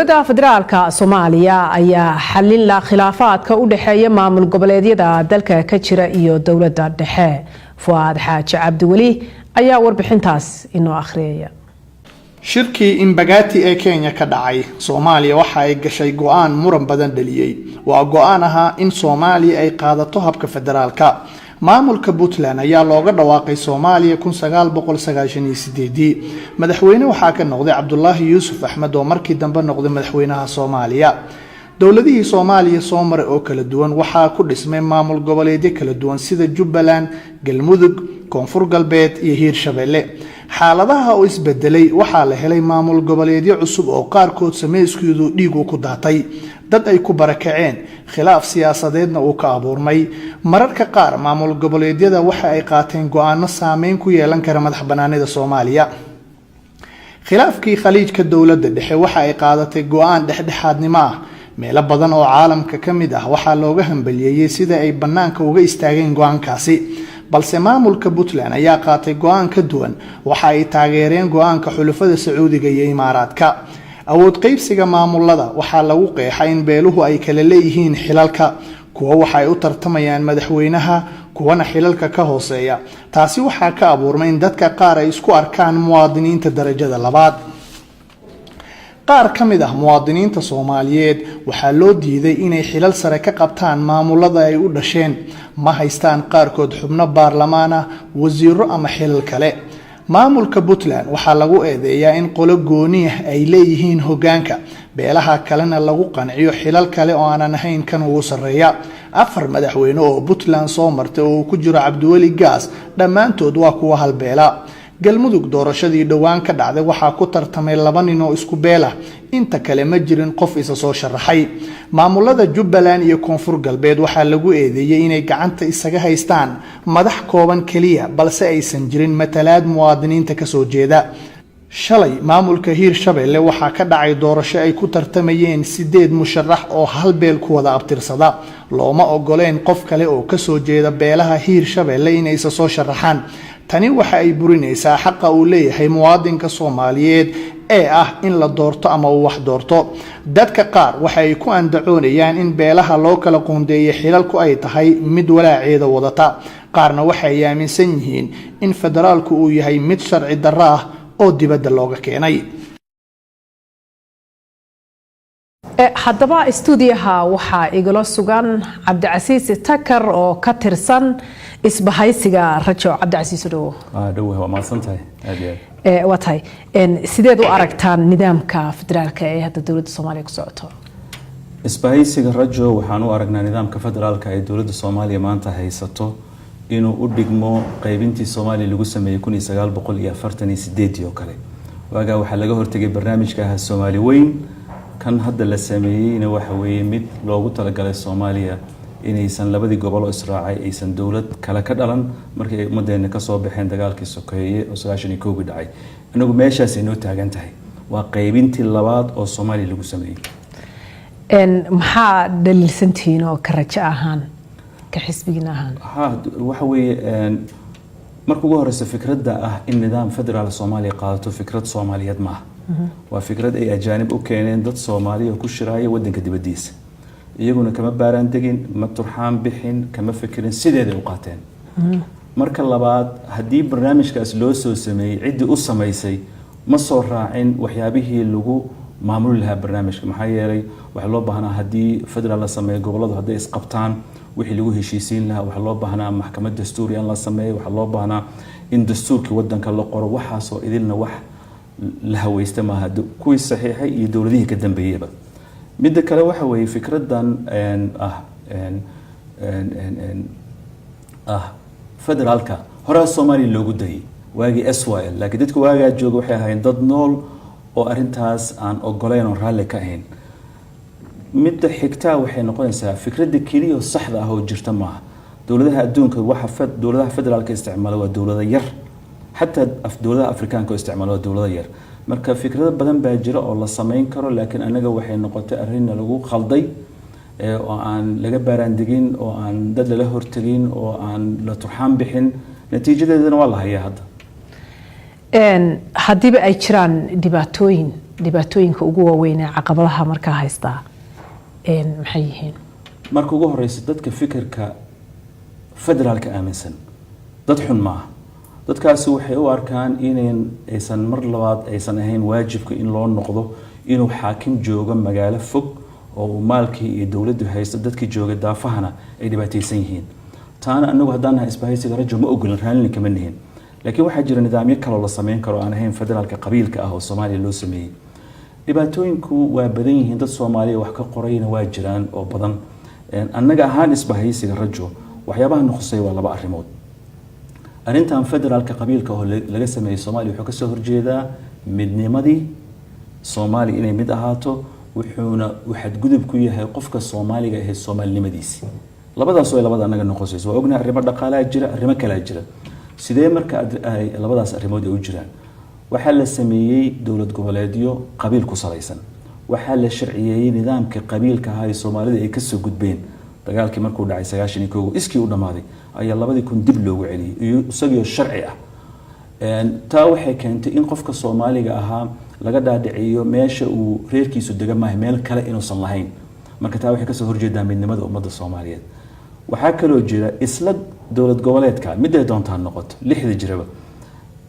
Dowladda federaalka Soomaaliya ayaa xalin la khilaafaadka u dhexeeya maamul goboleedyada dalka ka jira iyo dowladda dhexe. Fuaad Xaaji Cabdiweli ayaa warbixintaas inoo akhriyaya. Shirkii Imbagati ee Kenya ka dhacay, Soomaaliya waxa ay gashay go-aan muran badan dhaliyey. Waa go-aan ahaa in Soomaaliya ay qaadato habka federaalka. Maamulka Puntland ayaa looga dhawaaqay Soomaaliya. Madaxweyne waxaa ka noqday Cabdulaahi Yuusuf Axmed, oo markii dambe noqday madaxweynaha Soomaaliya. Dowladihii Soomaaliya soo maray oo kala duwan waxaa ku dhismay maamul goboleedyo kala duwan, sida Jubbaland, Galmudug, Koonfur Galbeed iyo Hiirshabelle. Xaaladaha oo isbedelay, waxaa la helay maamul goboleedyo cusub oo qaarkood samayskoodu dhiigu ku daatay, dad ay ku barakaceen, khilaaf siyaasadeedna uu ka abuurmay. Mararka qaar maamul goboleedyada waxa ay qaateen go-aano saameyn ku yeelan kara madax banaanida Soomaaliya. Khilaafkii Khaliijka, dowladda dhexe waxa ay qaadatay go-aan dhexdhexaadnimo ah. Meelo badan oo caalamka ka mid ah waxaa looga hambaliyeeyey sida ay bannaanka uga istaageen go-aankaasi, balse maamulka Puntland ayaa qaatay go-aan ka duwan. Waxa ay taageereen go-aanka xulafada Sacuudiga iyo Imaaraadka. Awood qaybsiga maamulada waxaa lagu qeexa in beeluhu ay kala leeyihiin xilalka. Kuwa waxa ay u tartamayaan madaxweynaha, kuwana xilalka ka hooseeya. Taasi waxaa ka abuurmay in dadka qaar ay isku arkaan muwaadiniinta darajada labaad. Qaar ka mid ah muwaadiniinta Soomaaliyeed waxaa loo diiday inay xilal sare ka qabtaan maamulada ay u dhasheen. Ma haystaan qaarkood xubno baarlamaan ah, wasiiro ama xilal kale. Maamulka Puntland waxaa lagu eedeeyaa in qolo gooniah ay leeyihiin hoggaanka, beelaha kalena lagu qanciyo xilal kale oo aanan ahayn kan ugu sarreeya. Afar madaxweyne oo Puntland soo martay, oo uu ku jiro Cabdiweli Gaas, dhammaantood waa kuwa halbeela. Galmudug doorashadii dhowaan ka dhacday waxaa ku tartamay laba nin oo isku beel ah. Inta kale ma jirin qof isa soo sharaxay. Maamulada Jubbaland iyo Koonfur Galbeed waxaa lagu eedeeyey inay gacanta isaga haystaan madax kooban keliya, balse aysan jirin matalaad muwaadiniinta kasoo jeeda. Shalay maamulka Hiirshabelle waxaa ka dhacay doorasho ay ku tartamayeen sideed musharax oo hal beel ku wada abtirsada. Looma ogoleen qof kale oo kasoo jeeda beelaha Hiirshabelle inay isa soo sharaxaan. Tani waxa ay burinaysaa xaqa uu leeyahay muwaadinka Soomaaliyeed ee ah in la doorto ama uu wax doorto. Dadka qaar waxa ay ku andacoonayaan in beelaha loo kala qoondeeyay xilalku ay tahay mid walaaceeda wadata. Qaarna waxay aaminsan yihiin in federaalku uu yahay mid sharci darro ah oo dibadda looga keenay. Haddaba istuudiyaha waxaa igala sugan Cabdicasiis Takar oo ka tirsan Isbahaysiga Rajo. Cabdicasiis, dhowo. Dhowe, waa mahadsantahay aad iyo aad. Waa tahay, sideed u aragtaan nidaamka federaalka ee hadda dowladda Soomaaliya ku socoto? Isbahaysiga Rajo waxaan u aragnaa nidaamka federaalka ee dowladda Soomaaliya maanta haysato inuu u dhigmo qaybintii Soomaaliya lagu sameeyey 1948-dii oo kale. Waagaa waxaa laga hortegay barnaamijka ahaa Soomaali weyn. Kan hadda la sameeyeyna waxa weeye mid loogu talagalay Soomaaliya inaysan labadii gobol oo israacay aysan dowlad kale ka dhalan, markii ay ummadeena kasoo baxeen dagaalkii sokeeye oo 91-kii dhacay. Inagu meeshaas inoo taagan tahay, waa qaybintii labaad oo Soomaaliya lagu sameeyey. Maxaa dhaliilsantihiin oo ka rajo ahaan, ka xisbigiin ahaan? Ha, waxa weeye, marka ugu horeysa, fikradda ah in nidaam federaal Soomaaliya qaadato fikrad Soomaaliyeed maaha. Waa fikrad ay ajaanib u keeneen dad Soomaaliya ku shiraaya wadanka dibadiisa. Iyaguna kama baaraan degin, ma turxaan bixin, kama fikirin, sideeday u qaateen. Marka labaad, haddii barnaamijkaas loo soo sameeyey, ciddii u samaysay ma soo raacin waxyaabihii lagu maamuli lahaa barnaamijka. Maxaa yeelay, waxaa loo baahnaa, haddii federaal la sameeyo, gobolladu hadday isqabtaan wixii lagu heshiisiin lahaa. Waxaa loo baahnaa maxkamad dastuuri in la sameeyo. Waxaa loo baahnaa in dastuurkii wadanka la qoro. Waxaasoo idilna wax la haweysta maaha, kuwii saxiixay iyo dowladihii ka dambeeyeyba. Midda kale waxa weeye fikradan ah federaalka horaa Soomaaliya loogu dayay waagii SYL, laakiin dadka waagaa jooga waxay ahaayeen dad nool oo arrintaas aan ogoleyn oon raalli ka ahayn. Midda xigtaa waxay noqonaysaa, fikradda keliya oo saxda ah oo jirta maaha. Dowladaha adduunka waxa dowladaha federaalka isticmaala waa dowlado yar, xataa dowladaha Afrikaanka oo isticmaala waa dowlado yar. Marka fikrado badan baa jira oo la samayn karo, laakiin anaga waxay noqotay arrinna lagu khalday oo aan laga baaraandegin, oo aan dad lala hortegin, oo aan la turxaan bixin. Natiijadeedana waa la hayaa hadda. Haddiiba ay jiraan dhibaatooyin Dhibaatooyinka ugu waaweyn ee caqabadaha markaa haystaa maxay yihiin? Marka ugu horeysa, dadka fikirka federaalka aaminsan dad xun maaha. Dadkaasi waxay u arkaan inayn aysan mar labaad aysan ahayn waajibka in loo noqdo inuu xaakim joogo magaalo fog oo uu maalkii iyo dowladdu haysto, dadkii jooga daafahana ay dhibaataysan yihiin. Taana anagu haddaan nahay Isbahaysiga Rajo ma ogolin, raallina kama nihin. Laakiin waxaa jira nidaamyo kaloo la sameyn karo aan ahayn federaalka qabiilka ah oo Soomaaliya loo sameeyey. Dhibaatooyinku waa badan yihiin, dad Soomaaliya wax ka qorayna waa jiraan oo badan. Annaga ahaan Isbahaysiga Rajo waxyaabaha nuqsay waa laba arrimood. Arrintan federaalka qabiilka oo laga sameeyey Soomaaliya wuxuu kasoo horjeedaa midnimadii Soomaaliya inay mid ahaato, wuxuuna uu xadgudub ku yahay qofka Soomaaliga ahayd soomaalinimadiisi. Labadaas way labada annaga noqosayso. Waa ognahay arrimo dhaqaalaa jira, arrimo kalaa jira. Sidee marka ay labadaas arrimood ay u jiraan? Waxaa la sameeyey dowlad goboleedyo qabiil ku salaysan. Waxaa la sharciyeeyey nidaamka qabiilka ahaa ee Soomaalida ay kasoo gudbeen. Dagaalkii markuu dhacay 91 iskii u dhammaaday ayaa 2000 dib loogu celiyey iyo isagoo sharci ah. Taa waxay keentay in qofka Soomaaliga ahaa laga dhaadhiciyo meesha uu reerkiisu dega maahay meel kale inuusan lahayn. Marka taa waxay kasoo horjeedaa midnimada ummadda Soomaaliyeed. Waxaa kaloo jira isla dowlad goboleedka, miday doontaa noqoto, lixda jiraba,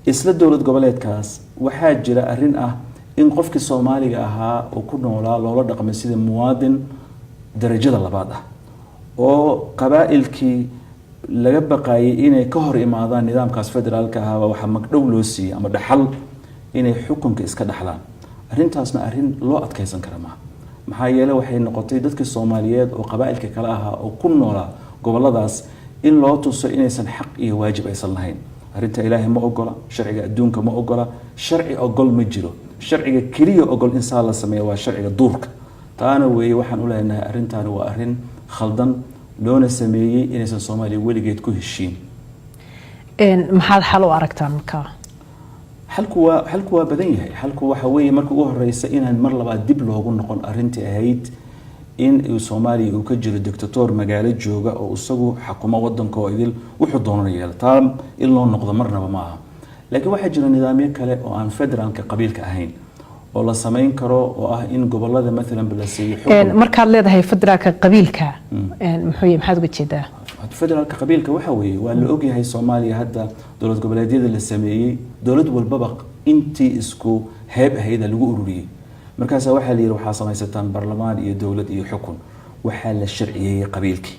isla dowlad goboleedkaas waxaa jira arrin ah in qofkii Soomaaliga ahaa oo ku noolaa loola dhaqmay sida muwaadin darajada labaad ah, oo qabaa'ilkii laga baqayay inay ka hor imaadaan nidaamkaas federaalka ahaaba waxaa magdhow loo siiyey ama dhaxal inay xukunka iska dhaxlaan. Arrintaasna arrin loo adkaysan kara maaha. Maxaa yeelay, waxay noqotay dadkii Soomaaliyeed oo qabaa'ilka kale ahaa oo ku noolaa goboladaas in loo tuso inaysan xaq iyo waajib aysan lahayn. Arrinta Ilaahay ma ogola, sharciga adduunka ma ogola, sharci ogol ma jiro. Sharciga keliya ogol in saa la sameeyo waa sharciga duurka. Taana weeye waxaan u leenahay arrintaani waa arrin khaldan loona sameeyey inaysan Soomaaliya weligeed ku heshiin. Maxaad xal u aragtaan markaa? Xalku waa badan yahay. Xalku waxa weeye, marka ugu horeysa, inaan mar labaad dib loogu noqon arrintii ahayd in uu Soomaaliya uu ka jiro dictator magaalo jooga oo isagu xakumo wadanka oo idil, wuxuu doonana yeelo. Taa in loo noqdo marnaba ma aha. Laakiin waxaa jira nidaamyo kale oo aan federaalka qabiilka ahayn oo la samayn karo, oo ah in gobolada maalan la siiyo xukun. Markaad leedahay federaalka qabiilka, muxuu yahay? Maxaad uga jeedaa? Federaalka qabiilka waxa weeye, waa la ogyahay Soomaaliya hadda dowlad goboleedyada la sameeyey, dowlad walbaba intii isku heeb ahayda lagu ururiyey. Markaasaa waxaa la yidhi waxaa samaysataan baarlamaan iyo dowlad iyo xukun. Waxaa la sharciyeeyey qabiilkii.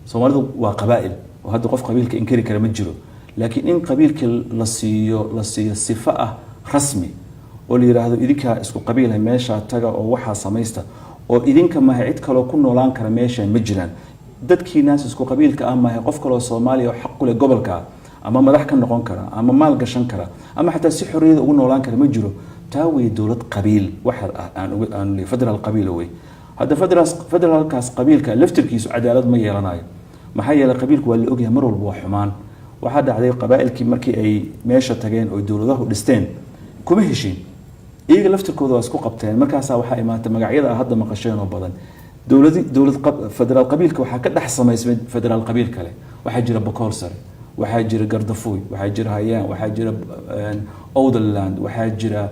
Soomaalidu waa qabaa'il oo hadda qof qabiilka inkari kara ma jiro, laakiin in qabiilkii la siiyo sifo ah rasmi oo la yidhaahdo idinkaa isku qabiilha, meeshaa taga oo waxaa samaysta, oo idinka mahay cid kaloo ku noolaan kara meesha ma jiraan, dadkiinaas isku qabiilka ah mahay qof kaloo Soomaaliya oo xaq ku leh gobolka ah ama madax ka noqon kara ama maal gashan kara ama xataa si xorriyada ugu noolaan kara ma jiro. Taa wey dowlad qabiil waxa aan aan leeyahay federaal qabiil wey. Hadda federaalkaas qabiilka laftirkiisu cadaalad ma yeelanayo. Maxaa yeelay, qabiilku waa la ogyahay mar walba waa xumaan. Waxaa dhacday qabaa'ilkii markii ay meesha tageen oo dowladahu dhisteen kuma heshiin, iyaga laftirkooda waa isku qabteen. Markaasaa waxaa imaatay magacyada aad hadda maqasheen oo badan. Dowlad federaal qabiilka waxaa ka dhex samaysmay federaal qabiil kale. Waxaa jira Bakool Sare, waxaa jira Gardafuy, waxaa jira Hayaan, waxaa jira Owdalland, waxaa jira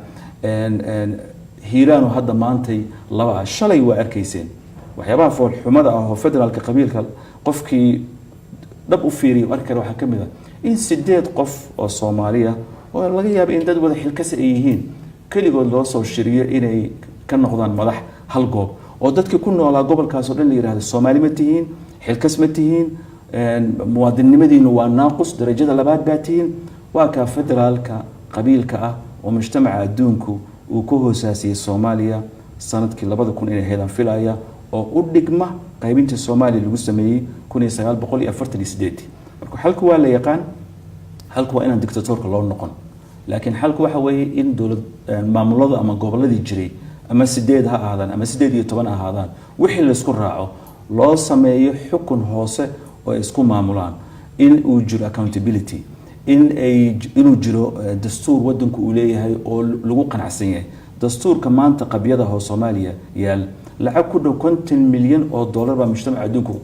Hiiraan oo hadda maantay laba ah. Shalay waa arkayseen waxyaabaha foolxumada ah oo federaalka qabiilka qofkii dhab u fiiriya arki kara. Waxaa ka mid ah in sideed qof oo Soomaaliya oo laga yaabo in dad wada xilkasi ay yihiin keligood loo soo shiriyo inay ka noqdaan madax hal goob, oo dadkii ku noolaa gobolkaas oo dhan la yidhahdo Soomaali ma tihiin, xilkas ma tihiin, muwaadinnimadiinu waa naaqus, darajada labaad baa tihiin. Waa kaa federaalka qabiilka ah oo mujtamaca adduunku uu ku hoosaasiyey Soomaaliya sanadkii 2000 inay helaan filaya, oo u dhigma qaybinta Soomaaliya lagu sameeyey 1948. Marka xalku waa la yaqaan. Xalku waa inaan dictatorka loo noqon, laakiin xalku waxa weeye in dowlad maamulada ama goboladii jiray, ama sideed ha ahaadaan ama 18 ha ahaadaan, wixii laysku raaco loo sameeyo xukun hoose oo ay isku maamulaan, in uu jiro accountability, inuu jiro dastuur wadanku uu leeyahay oo lagu qanacsan yahay. Dastuurka maanta qabyada oo Soomaaliya yaal, lacag ku dhow 50 milyan oo dollar baa mujtamaca adduunku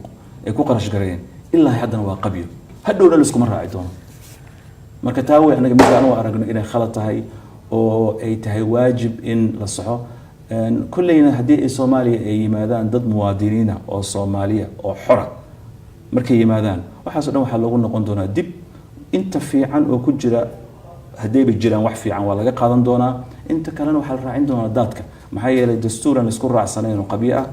ay ku qarash gareeyeen, ilaa haddana waa qabyo, hadhowna laiskuma raaci doono. Marka taa wey anaga mid aan u aragno inay khalad tahay. Oo ay tahay waajib in la saxo. Kolleyna haddii ay Soomaaliya ay yimaadaan dad muwaadiniina oo Soomaaliya oo xora, markay yimaadaan waxaaso dhan waxaa loogu noqon doonaa dib. Inta fiican oo ku jira, haddayba jiraan wax fiican, waa laga qaadan doonaa. Inta kalena waxaa la raacin doonaa daadka, maxaa yeelay dastuuran isku raacsanayn oo qabyo ah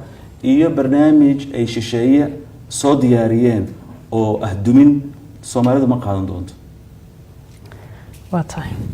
iyo barnaamij ay shisheeye soo diyaariyeen oo ah dumin, Soomaalidu ma qaadan doonto. Waa tahay.